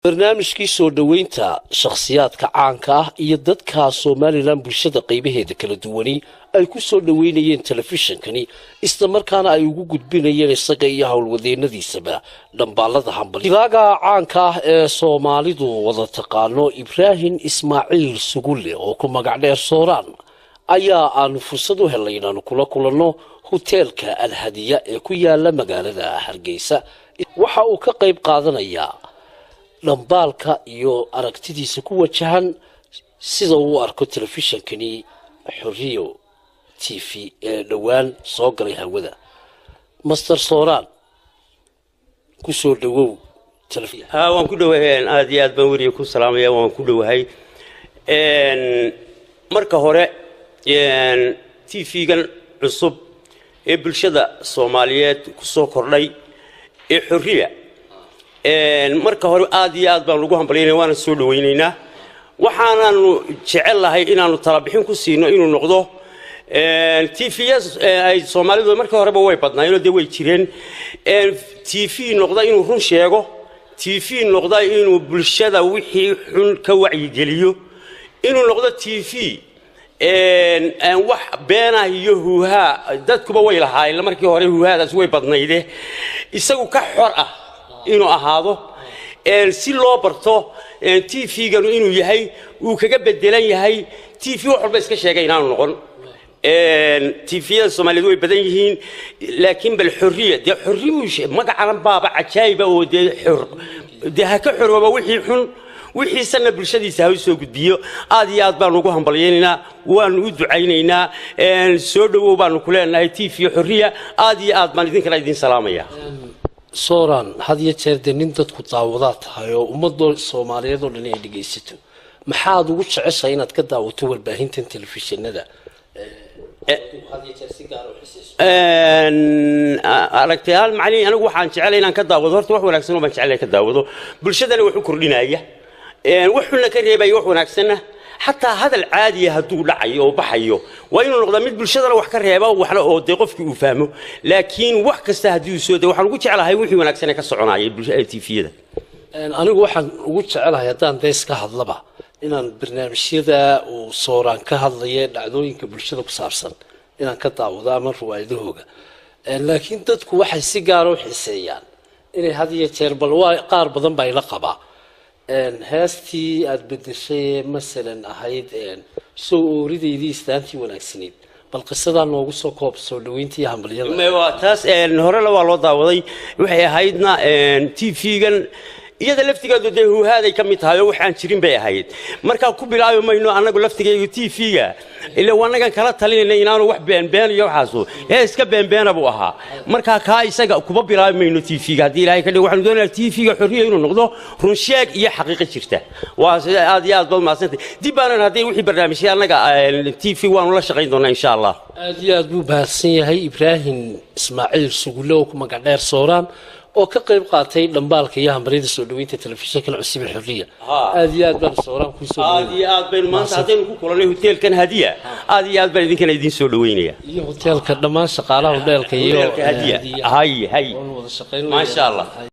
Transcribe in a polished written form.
Barnaamijkii soo dhoweynta shakhsiyaadka caanka ah iyo dadka Somaliland, bulshada qaybaheeda kala duwani ay ku soo dhoweynayeen telefishinkani, isla markaana ay ugu gudbinayeen isaga iyo howlwadeennadiisaba dhambaalada hambal, dilaaga caanka ah ee Soomaalidu wada taqaano, Ibraahim Ismaaciil Sugulle oo ku magac dheer Sooraan, ayaa aanu fursad u helay inaanu kula kulanno hoteelka Alhadiya ee ku yaala magaalada Hargeysa. Waxa uu ka qayb qaadanayaa dhambaalka iyo aragtidiisa ku wajahan sida uu u arko telefishinkani Xoriyo TV ee dhowaan soo galay hawada. Master Sooraan, kusoo dhawow. Ha, waan ku dhowahay. Aad iyo aad baan weriga ku salaamaya. Waan ku dhowahay. Marka hore, TV-gan cusub ee bulshada Soomaaliyeed kusoo kordhay ee Xorriya, marka hore aad iyo aad baan ugu hambalyaynaya, waana soo dhawaynaynaa. Waxaanaanu jecel lahay inaanu talabixin ku siino inuu noqdo TV ay Soomaalidu markii horeba way badnaayeenoo dee way jireen, TV noqda inuu run sheego, TV noqda inuu bulshada wixii xun ka wacyigeliyo, inuu noqdo TV wax beenah iyo huuhaa dadkuba way lahaayeen markii hore, huuhaadaas way badnayde, isagu ka xor ah inuu ahaado, si loo barto TV-ganu inuu yahay uu kaga bedelan yahay TV wax walba iska sheegay inaanu noqon. TV-yada Soomaaliyeed way badan yihiin, laakiin bal Xorriya dee xorriyu magacanan baaba cajaayiba oo dee xor, dee ha ka xorooba wixii xun, wixiisana bulshadiisa ha u soo gudbiyo. Aad iyo aad baanu ugu hambalyaynaynaa, waanu u ducaynaynaa. Soo dhowow baanu ku leenahay TV Xorriya. Aad iyo aad baan idinkana idin salaamaya. Sooraan, had iyo jeer dee nin dadku daawadaa tahay oo ummadoo Soomaaliyeed oo dhan ay dhegaysato, maxaad ugu jeceshahay inaad ka daawato warbaahintan telefishinada had iyo jeer si gaar u xisayso? Aragtayaal macnihi, anigu waxaan jecelay inaan ka daawado horta wax wanaagsan oo baan jecelay ka daawado, bulshadana wax u kordhinaya, wax xunna ka reebaya, wax wanaagsanna. Xataa hadal caadiya hadduu dhacayo oo baxayo, waa inuu noqdaa mid bulshadana wax ka reeba, waxna oo dee qofkii uu fahmo. Laakiin wax kasta haddii uu soo de, waxaan ugu jeclahay wixii wanaagsan ee ka soconaya TV-yada. Anigu waxaan ugu jecelahay, haddaan dee iska hadlaba, inaan barnaamijyada uu Sooraan ka hadlaya dhacdooyinka bulshada ku saabsan inaan ka daawado ama riwaayadahooga. Laakiin dadku waxay si gaara u xiiseeyaan inay had iyo jeer, bal waa qaar badan baa ila qabaa, heestii aada bedeshay ee masalan ahayd "Soo ooridaydii islaantii wanaagsanayd". Bal qisadaa noogu soo koob, soo dhaweynta iyo hambalyada. Waa taas, horena waa loo daawaday. Waxay ahaydna TV-gan iyada laftigeedu dee huuhaaday ka mid tahay oo waxaan jirin bay ahayd. Markaa ku bilaabi mayno annagu laftigaygu TV-ga, ila annagan kala talinayna inaanu wax beenbeen iyo waxaasu ee iska beenbeena buu ahaa. Markaa kaa isaga kuma bilaabi mayno TV-ga. Haddii Ilaahay ka dhigo, waxaanu doonayaa TV-ga Xorriya inuu noqdo runsheeg iyo xaqiiqo jirta. Waa sida aad iyo aad baad mahadsantay. Dib baanan haddii wixii barnaamijya annaga TV waanu la shaqayn doonaa, insha Allah. Aada iyo aad buu mahadsan yahay Ibraahim Ismaaciil Sugulle oo ku magac dheer Sooraan, oo ka qayb qaatay dhambaalka iyo hambaryada soo dhaweynta telefishinkan cusub ee Xorriya. Aada iyo aad baan Sooraan kuusoo Aad iyo aad baynu maanta haddaynu ku kulannay hoteelkan Hadiya, aad iyo aad baan idinkana idiin soo dhaweynaya. Iyo hoteelka, dhammaan shaqaalaha hoteelka iyo hoteelka Hadiya. Hay hay. Oonu wada shaqayn. Maasha Allah.